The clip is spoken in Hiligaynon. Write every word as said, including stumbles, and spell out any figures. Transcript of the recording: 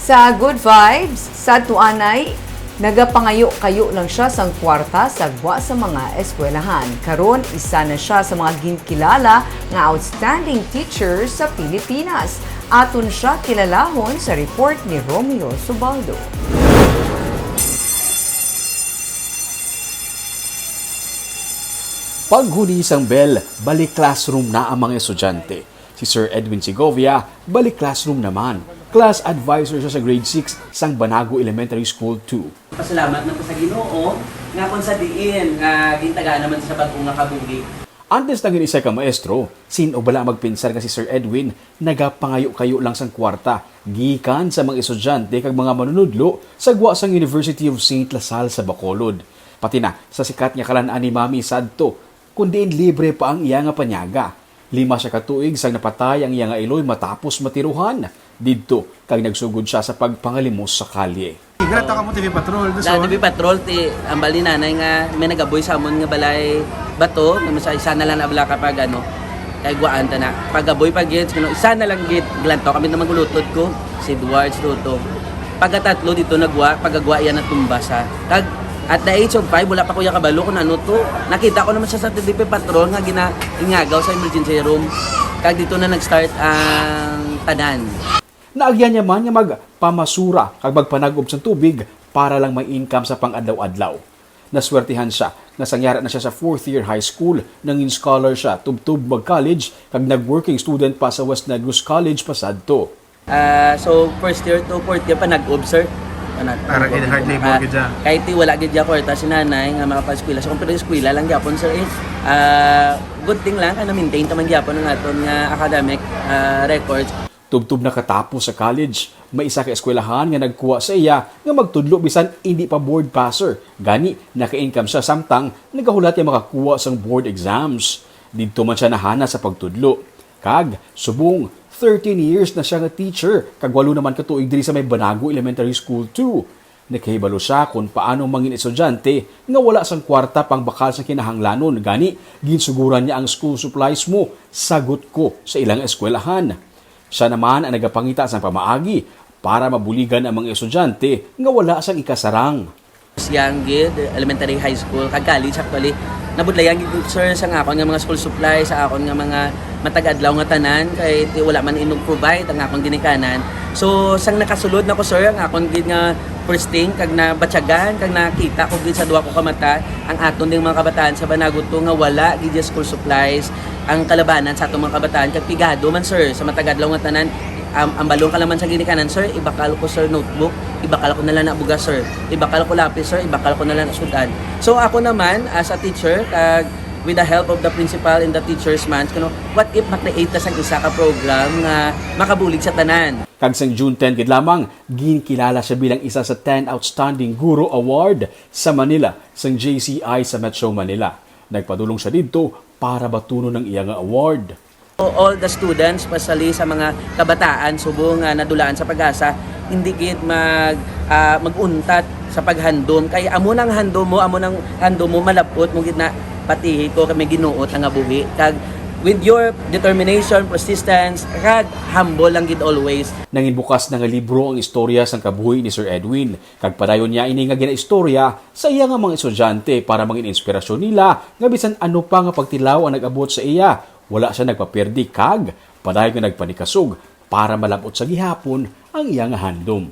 Sa Good Vibes, sadto anay, nagapangayo-kayo lang siya sang kwarta sa gwa sa mga eskwelahan. Karon, isa na siya sa mga ginkilala nga outstanding teacher sa Pilipinas. Aton siya kilalahon sa report ni Romeo Subaldo. Paghuni sang bell, balik classroom na ang mga estudyante. Si Sir Edwin Segovia, balik classroom naman. Class advisor siya sa grade six sang Banago Elementary School two. Pasalamat man ko sa Ginoo nga kon sa diin nga gintagaan naman sa bag-o nga kabuhi. Antes nangin isa ka maestro, sin-o bala magpinsar nga si Sir Edwin nagapangayo-kayo lang sang kwarta gikan sa mga estudyante kag mga manunudlo sa gwa sang University of Saint La Salle sa Bacolod. Pati na sa sikat nga kalan-an ni Mami sadto, kun diin libre pa ang iya nga panyaga. Lima siya ka tuig sang napatay ang iya nga iloy matapos matiruhan didto, kag nagsugod siya sa pagpangalimos sa kalye. Granto ka mo T V Patrol, Na Dison. T V Patrol, ti, ang bali nanay nga may nagaboy sa amon nga balay bato, nga sa isa na lang na bala kapag ano, kay guwaan ta na. Pagaboy pa gid, kano, isa na lang gid, glantaw kami na magulutod ko, si Edwards Luto. Pagkatatlo dito nagwa, pagagwa iya natumba sa. Kag at the age of five, wala pa ko iya kabalo kung ano to. Nakita ko naman siya sa T V Patrol nga ginaingagaw sa emergency room. Kag dito na nag-start ang tanan. Naagyan niya man nga magpamasura kag magpanag-ob sang tubig para lang may income sa pang-adlaw-adlaw. Naswertihan siya nga sang yara na siya sa fourth year high school, nangin scholar siya tubtob mag-college kag nag-working student pa sa West Negros College pasadto. Ah, so first year to fourth year panag-ob, sir. Panag-, Para gid hard labor Ah, gid siya. Kahit di wala gid siya kwarta si nanay nga makapaeskwela. So kung pwede eskwela lang gyapon, sir, eh, ah, good thing lang kay na-maintain ta man gyapon ang aton nga academic, ah, records. Tubtob nakatapos sa college, may isa ka eskwelahan nga nagkuha sa iya nga magtudlo bisan indi pa board passer. Gani, naka-income siya samtang nagahulat nga makakuha sang board exams. Didto man siya nahana sa pagtudlo. Kag, subong, thirteen years na siya nga teacher, kag walo naman ka tuig diri sa may Banago Elementary School two. Nakahibalo siya kon paano mangin estudyante nga wala sang kwarta pangbakal sa kinahanglanon, gani ginsuguran niya ang school supplies mo, sagot ko, sa ilang eskwelahan. Siya naman ang nagapangita sang pamaagi para mabuligan ang mga estudyante nga wala sang ikasarang. Siyang gid, elementary, high school, kag college actually. Nabudlayan gid, sir, sa akon nga mga school supplies, sa akon nga mga matag adlaw nga tanan, kay ti wala man inog provide ang akon ginikanan. So, sang nakasulod na ko, sir, ang akon gid nga first thing, kag nabatyagan, kag nakita ko gid sa duha ko ka mata, ang aton ding mga kabataan sa Banago two nga wala gid sa school supplies ang kalabanan sa atong mga kabataan, kag pigado man, sir, sa matag adlaw nga tanan. Am-, ang balon ka lang man sa ginikanan, sir, ibakal ko, sir, notebook, ibakal ko na lang na bugas, sir, ibakal ko lapis, sir, ibakal ko na lang na sud-an. So, ako naman, as a teacher, kag with the help of the principal and the teachers man, kuno, what if ma-create ta sang isa ka program nga makabulig sa tanan? Kag sang June ten gid lamang, ginkilala siya bilang isa sa ten Outstanding Guro Award sa Manila sang J C I sa Metro Manila. Nagpadulong siya didto para batunon ang iya nga award. To all the students, especially sa mga kabataan subong nga nadulaan sa PAGASA, hindi gid mag, ah, mag-untat sa paghandom. Kay amo nang handom mo, amo nang handom mo, malab-ot mo gid na patihi ko kay may ginuot nga buhi. Kag with your determination, persistence, kag humble lang gid always. Nangin bukas na nga libro ang istorya sang kabuhi ni Sir Edwin, kag padayon niya ini nga ginaistorya sa iya nga mga estudyante para mangin inspirasyon nila nga bisan ano pa nga pagtilaw ang nag-abot sa iya, wala siya nagpapirdi kag padayon nga nagpanikasog para malab-ot sa gihapon ang iya nga handom.